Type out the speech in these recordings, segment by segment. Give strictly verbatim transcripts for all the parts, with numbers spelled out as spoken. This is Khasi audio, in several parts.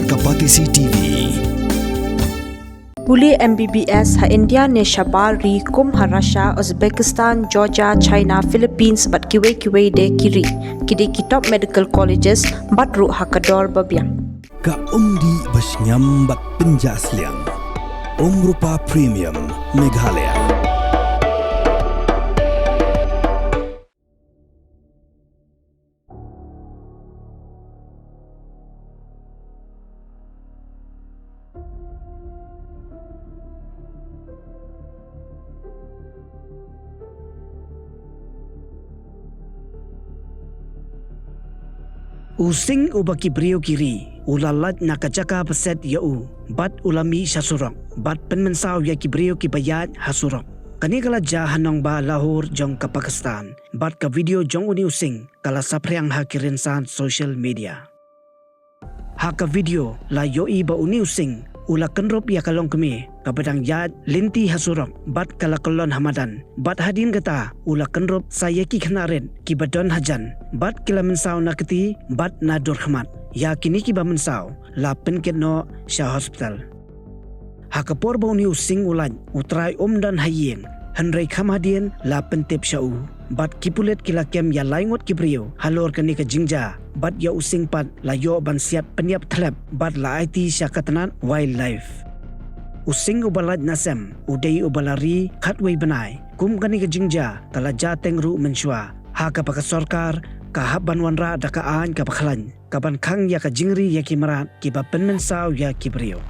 Ka Batesi T V. Pule M B B S ha India ne shabar ri kum ha Russia, Uzbekistan, Georgia, China, Philippines bad kiwei kiwei de ki ri. Ki dei ki top medical colleges bad ruh ha ka dor ba biang. Ka umdih ba shngiam bad pynjah sliang. Umrupa Premium Meghalaya. U sing uba ki briew ki ri u la lait na ka jaka ba set ïa u, bad u la mih sha surok bad pynmynsaw ïa ki briew kiba ïaid ha surok. Kane ka la jia ha nongbah Lahore jong ka Pakistan, bad ka video jong une u sing ka la saphriang ha ki rynsan social media. Ha ka video la ïohi ba une u sing u la kynrup ïa ka longkmie kaba dang ïaid lynti ha surok bad ka la kyllon ha madan, bad hadien kata u la kynrup sa ïa ki khynnah rit kiba don hajan, bad ki la mynsaw na kti bad na dur khmat. Ïa kine kiba mynsaw la pynkit noh sha hospital. Ha ka por ba une u sing u lait, u trai um don ha ïing, hynrei kham hadien la pyntip sha u. Bad ki pulit ki la kem ïa lai ngut ki briew halor kane ka jingjia, bad ïa u sing pat la ïoh ban siat pynïap thlep bad la aiti sha ka tnat wildlife. U sing uba lait na sem u dei uba la ri khatwei bnai. Kum kane ka jingjia ka la jia teng ruh mynshuwa, ha kaba ka sorkar ka hap ban wanrah da ka aiñ kaba khlaiñ, ka ban khang ïa ka jingri ïa ki mrad kiba pynmynsaw ïa ki briew.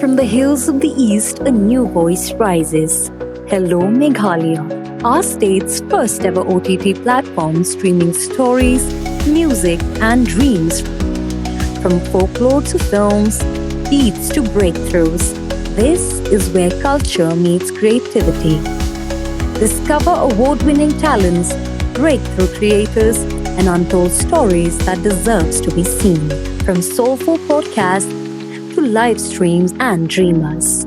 From the hills of the East, a new voice rises. Hello Meghalaya, our state's first ever O T T platform streaming stories, music, and dreams. From folklore to films, beats to breakthroughs, this is where culture meets creativity. Discover award winning talents, breakthrough creators, and untold stories that deserves to be seen. From soulful podcasts to live streams and dreamers.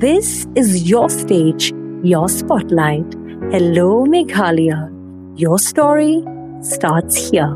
This is your stage, your spotlight. Hello Meghalaya. Your story starts here.